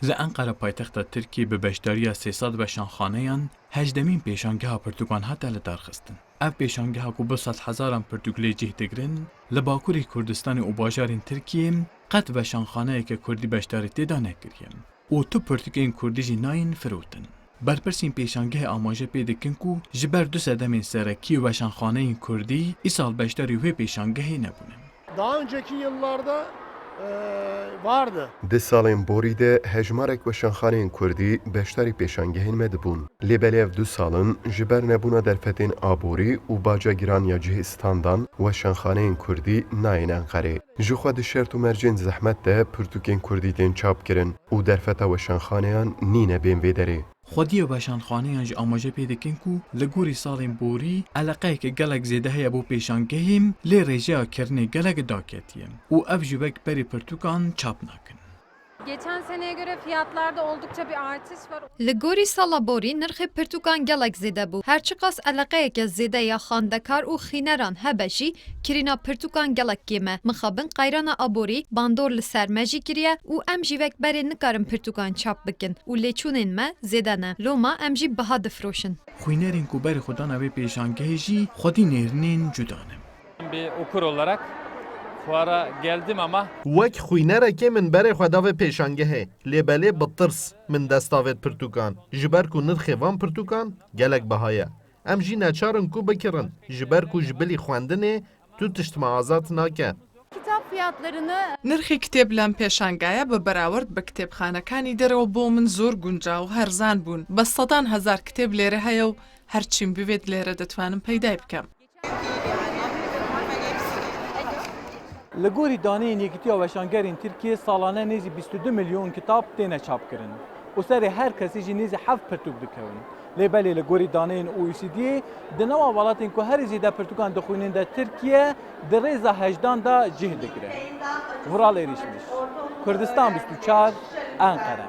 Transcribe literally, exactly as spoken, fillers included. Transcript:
Li Enqere paytexta Tirkiyê bi beşdariya sê sed weşanxaneyan hejdemîn pêşangeha pirtûkan hate lidarxistin. Ev pêşangeha ku bi sedhezaran pirtûk lê cih digirin, li Bakurê Kurdistanê û bajarên Tirkiyê qet weşanxaneyeke kurdî beşdarî tê de nekiriye û tu pirtûkên kurdî jî nayên firotin. Berpirsên pêşangehê amaje pê dikin ku ji ber du sedemên serekî weşanxaneyên kurdî îsal beşdarî wê pêşangehê nebûne. Daha önceki yıllarda, e, vardı. Di salên borî de hejmarek weşanxaneyên kurdî beşdarî pêşangehên me dibûn. Lê belê ev du sal in ji ber nebûna derfetên aborî û baca giran ya cihê standan weşanxaneyên kurdî nayên Enqerê. Jixwe di şert û mercên zehmet de pirtûkên kurdî tên çapkirin û derfeta weşanxaneyan nîne bên vê derê. Xwediyê weşanxaneyan jî amaje pê dikin ku li gorî salên borî eleqeyeke gelek zêde heye bo pêşangehê, lê rêjeya kirinê gelek daketiye û ev jî wek berê pirtûkan çap nakin. Geçen seneye göre fiyatlarda oldukça bir artış var. Li gorî sala borî nirxê pirtûkan gelek zêde bû. Her çiqas eleqeyeke zêde ya xwendekar û xwîneran hebe jî, kirîna pirtûkan gelek kêm e. Mixabin qeyrana aborî bandor li ser me jî kiriye û em jî wek berê nikarin pirtûkan çap bikin û lêçûnên me zêde ne. Loma em jî biha difiroşin. Xwînerên ku berê xwe dana vê pêşangehê jî xwedî nêrînên cuda ne. Bir okur olarak fuara geldim ama Wek xwînerekê min berê xwe da vê pêşangehê, lê belê bi tirs min dest da vê pirtûkan, ji ber ku nirxê van pirtûkan gelek biha ye. Em jî neçar in ku bikirin, ji ber ku ji bilî xwendinê tu tişt me azad nake. Kitap fiyatlarını Nirxê kitêb lem pêşangaya bi berawerd bi kitêbxanekani derewbû min zor guncaw û herzan bûn. Bi sedan hezar kitêb lêre heye û her çîm bivêt lêre ditwanim peydayê bikem. Li gorî daneyên Yekîtiya Weşangerên Tirkiyê salane nêzî bîst û du milyon kitab têne çapkirin û serê her kesî jî nêzî heft pirtûk dikewin. Lê belê li gorî daneyên O E C D'ê di nava welatên ku herî zêde pirtûkan dixwînin de Tirkiye di rêza hejdan de cih digire. Vural Êrîşmiş, Kurdistan bîst û çar, Enqere.